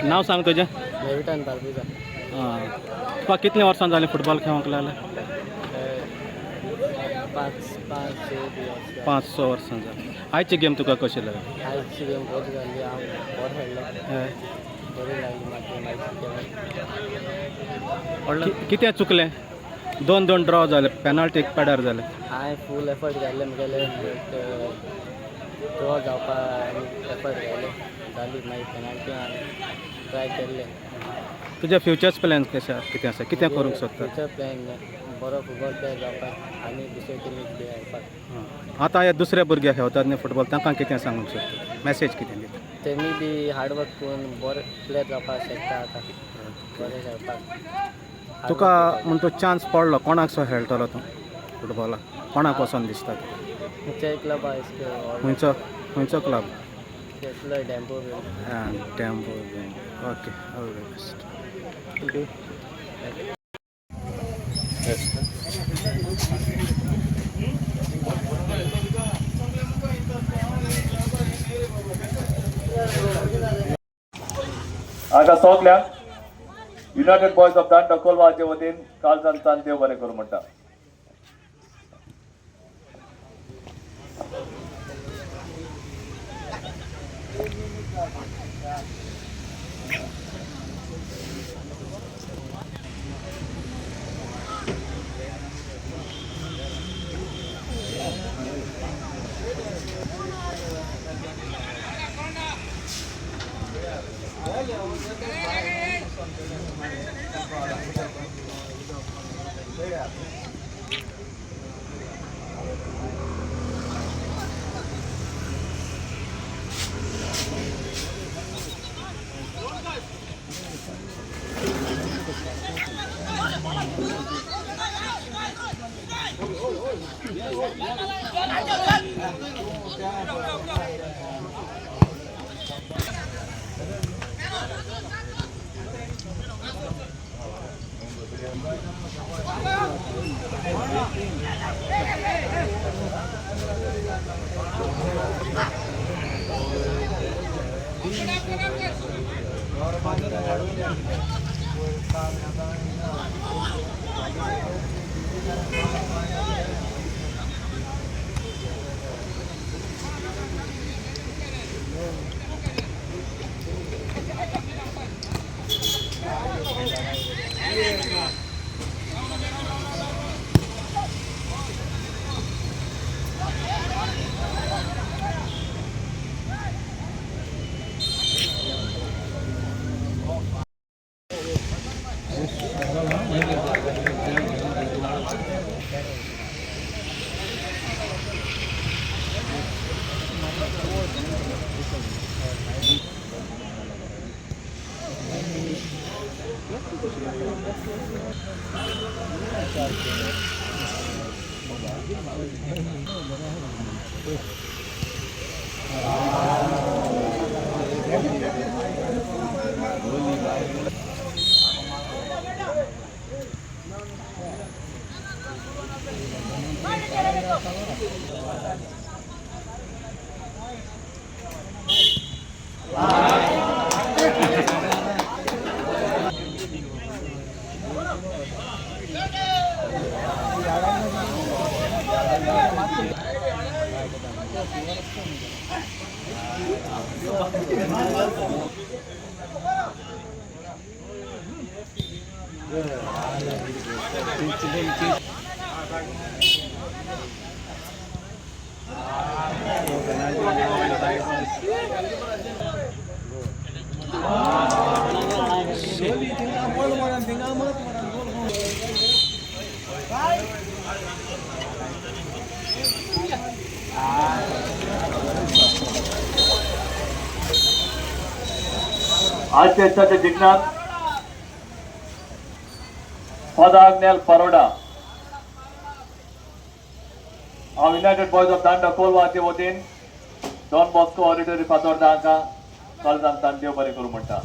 नांव सांग तुजें. मेविटन बार्बुजा. आं, तुका कितलीं वर्सां जालीं फुटबॉल खेळोंक लागले? 5 5 6 बी वर्सां. 5-6 वर्सां जालीं. आयची गेम तुका कशी लागली? आयची गेम बरी जाली, हांव बरो खेळ्ळो. हय. बरी लागली म्हाका गेम आयची गेम. कितें चुकलें? 2-2 ड्रॉ जाले, पेनल्टी पेडार जाले. हांवें फूल एफर्ट घातले म्हगेले, बट ड्रॉ जावपा एफर्ट घाले, जाली मागीर पेनाल्टी हांवें ट्राय केल्ले. तुजे फ्युचर्स प्लॅन कशें कितें आसा, कितें करूंक सोदता? फ्युचर प्लॅन बरो फुटबॉल प्लेयर जावपाक आनी दुसरे टिमीक बी खेळपाक. आतां हे दुसरे भुरगे खेळतात न्ही फुटबॉल, तांकां कितें सांगूंक सोदता, मॅसेज कितें दिता? तेमी बी हार्ड वर्क करून बरे प्लेयर जावपाक शकता, आतां बरे खेळपाक. तुका म्हूण तो चान्स पडलो, कोणाक सो खेळटलो तूं फुटबॉलाक, कोणाक वचोन दिसता तुका? खंयच्याय क्लबा खंयचो खंयचो क्लब? घेतलो डेम्पो बी. आं, Dempo. Okay, all the best. आतां सगल्यांक युनायटेड बॉयज ऑफ दांडा कोलवाचे वतीन काळजान देव बरें करूं म्हणटा. आजच्या दिसाच्या जिंकण्यात फादर आग्नेल परोडा, हांव युनायटेड बॉयज ऑफ दांडा कोलवाचे वतीन डॉन बॉस्को ऑडिटोरी फातोर्डा हांकां काळजान देव बरें करूं म्हणटा.